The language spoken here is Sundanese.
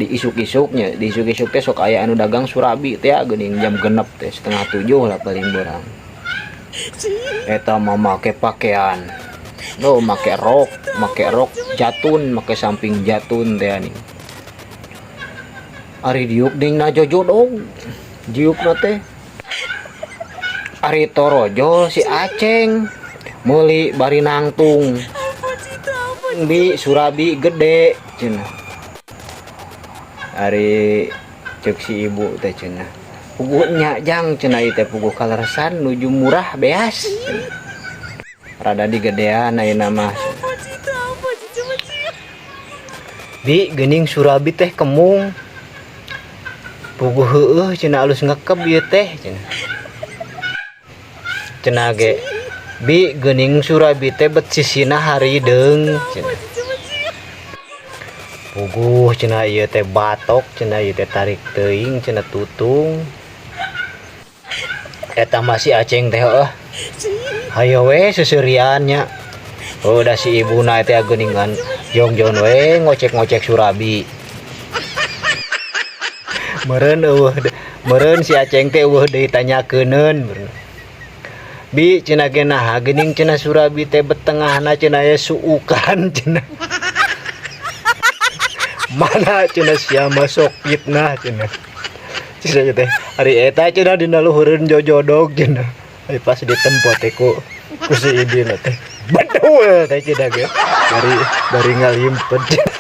Di isuk-isuknya, di isuk-isuk teh sok aya anu dagang surabi teh geuning jam 6 teh, 6.30 lah paling berang. Eta mah make pakaian. No, make rok jatun, make samping jatun teh nih. Ari diuk ding na jojodog. Diukna teh. Ari torojol si Aceng meuli bari nangtung. Bi, surabi gede cenah. Ari cek si ibu teh cenah. Puguh nya jang cenah, ieu teh puguh kaleresan nuju murah beas. Cenah. Rada digedean ayeuna mah. Bi, geuning surabi teh kemung. Puguh heueuh cenah, alus ngekeb ieu teh cenah. Cenah ge, bi, geuning surabi teh bet sisina harideung cenah. Puguh cenah ieu teh batok cenah, ieu teh tarik teuing cenah, tutung. Eta masih Aceng teh heueuh. Hayo we seuseurian nya. Oh, da si ibuna teh geuningan jongjon we ngocek-ngocek surabi. Meureun eueuh, meureun si Aceng teh eueuh deui tanyakeunkeun. Bi, cenah ge, naha geuning cenah surabi teh bet tengahna cenah aya suukan cenah. Mana cenah sia masuk fitnah cenah. Cenah teh ari eta cenah dina luhureun jojodog cenah. Ari pas ditempo teh ku si Idin teh. Betul teh cenah ge. Bari bari ngalimpet cenah.